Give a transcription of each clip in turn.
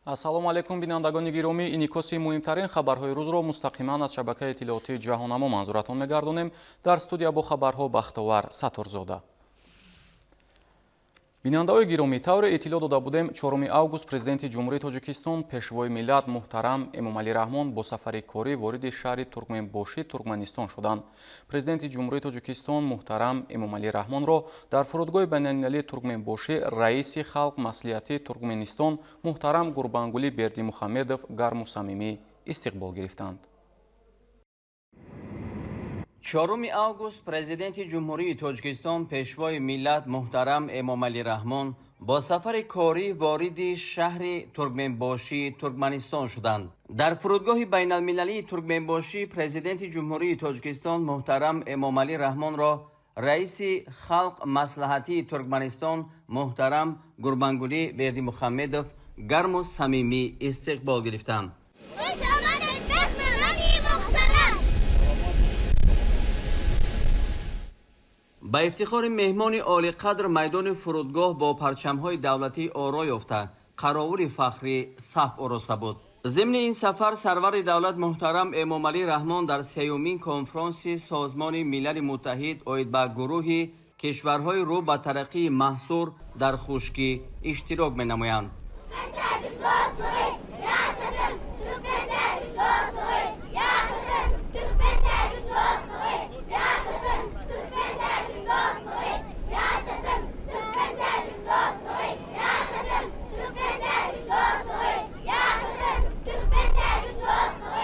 Ассалому алайкум, бинандагони гиромӣ. Инъикоси муҳимтарин хабарҳои рӯзро мустақиман аз шабакаи иттилоотии Ҷаҳоннамо манзуратон мегардонем. Дар студия бо хабарҳо Бахтовар Сатторзода. Бинандаҳои гиромӣ, тавре иттилоъ дода будем, 4 август Президенти Ҷумҳурии Тоҷикистон, Пешвои миллат муҳтарам Эмомалӣ Раҳмон бо сафари корӣ вориди шаҳри Туркменбоши Туркманистон шуданд. Президенти Ҷумҳурии Тоҷикистон муҳтарам Эмомалӣ Раҳмонро дар фурудгоҳи байналмилалии Туркменбошӣ раиси Халқ Маслиҳати Туркменистон муҳтарам Гурбангулӣ Бердимухамедов гарму самимӣ истиқбол гирифтанд. 4 август Президенти Ҷумҳурии Тоҷикистон, Пешвои миллат муҳтарам Эмомалӣ Раҳмон бо сафари корӣ вориди шаҳри Туркменбошии Туркманистон шуданд. Дар фурудгоҳи байналмилалии Туркменбошӣ Президенти Ҷумҳурии Тоҷикистон муҳтарам Эмомалӣ Раҳмонро раиси Халқ Маслиҳатии Туркманистон муҳтарам Гурбангулӣ Бердимухамедов гарму самимӣ истиқбол гирифтанд. Хуш омадед, меҳмонони муҳтарам! Ба ифтихори меҳмони олиқадр майдони фурудгоҳ бо парчамҳои давлатӣ оро ёфта, қаровули фахрӣ саф ороста буд. Зимни ин сафар сарвари давлат муҳтарам Эмомалӣ Раҳмон дар сеюмин конфронси Созмони Милали Муттаҳид оид ба гурӯҳи кишварҳои рӯ ба тараққии маҳсур дар хушкӣ иштирок менамоянд. Türkmen dostluğu yaşasın! Türkmen dostluğu yaşasın! Türkmen dostluğu yaşasın! Türkmen dostluğu yaşasın! Türkmen dostluğu yaşasın! Türkmen dostluğu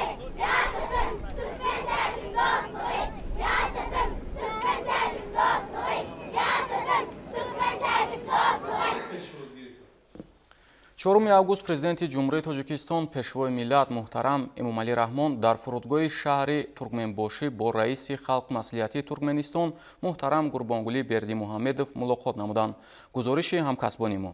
yaşasın! Türkmen dostluğu yaşasın! Türkmen dostluğu yaşasın! Türkmen dostluğu yaşasın! Türkmen dostluğu! 4 август Президенти Ҷумҳурии Тоҷикистон, Пешвои миллат муҳтарам Эмомалӣ Раҳмон дар фурудгоҳи шаҳри Туркменбошӣ бо раиси Халқ Маслиҳати Туркменистон муҳтарам Гурбонгулӣ Бердимуҳамедов мулоқот намуданд. Гузориши ҳамкасбони мо.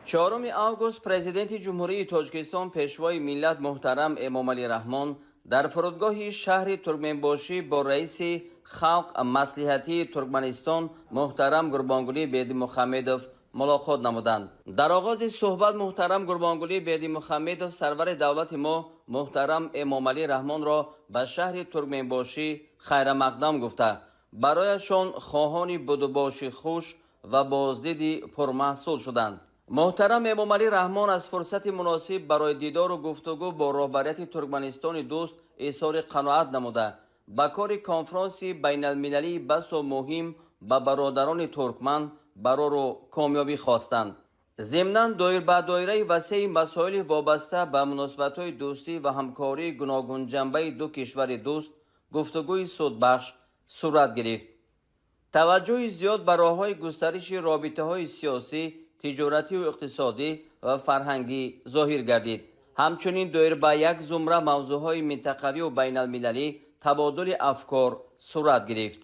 4 август Президенти Ҷумҳурии Тоҷикистон, Пешвои миллат муҳтарам Эмомалӣ Раҳмон дар фурудгоҳи шаҳри Туркменбошӣ бо раиси Халқ Маслиҳатии Туркманистон муҳтарам Гурбонгулӣ Бердимухамедов мулоқот намуданд. Дар оғози суҳбат муҳтарам Гурбонгулӣ Бердимухамедов сарвари давлати мо муҳтарам Эмомалӣ Раҳмонро ба шаҳри Туркменбошӣ хайрамақдам гуфта, барояшон хоҳони будубоши хуш ва боздиди пурмаҳсул шуданд. Муҳтарам Эмомалӣ Раҳмон аз фурсати муносиб барои дидору гуфтугӯ бо роҳбарияти Туркманистони дӯст изҳори қаноат намуда, ба кори конфронси байналмилалии басо муҳим ба бародарони туркман барору комёбӣ хостанд. Зимнан, доир ба доираи васеи масоили вобаста ба муносибатҳои дӯстӣ ва ҳамкории гуногунҷанбаи ду кишвари дӯст гуфтугӯи судбахш сурат гирифт. Таваҷҷӯҳи зиёд ба роҳҳои густариши робитаҳои сиёсӣ, тиҷоратию иқтисодӣ ва фарҳангӣ зоҳир гардид. Ҳамчунин доир ба як зумра мавзӯъҳои минтақавию байналмилалӣ табодули афкор сурат гирифт.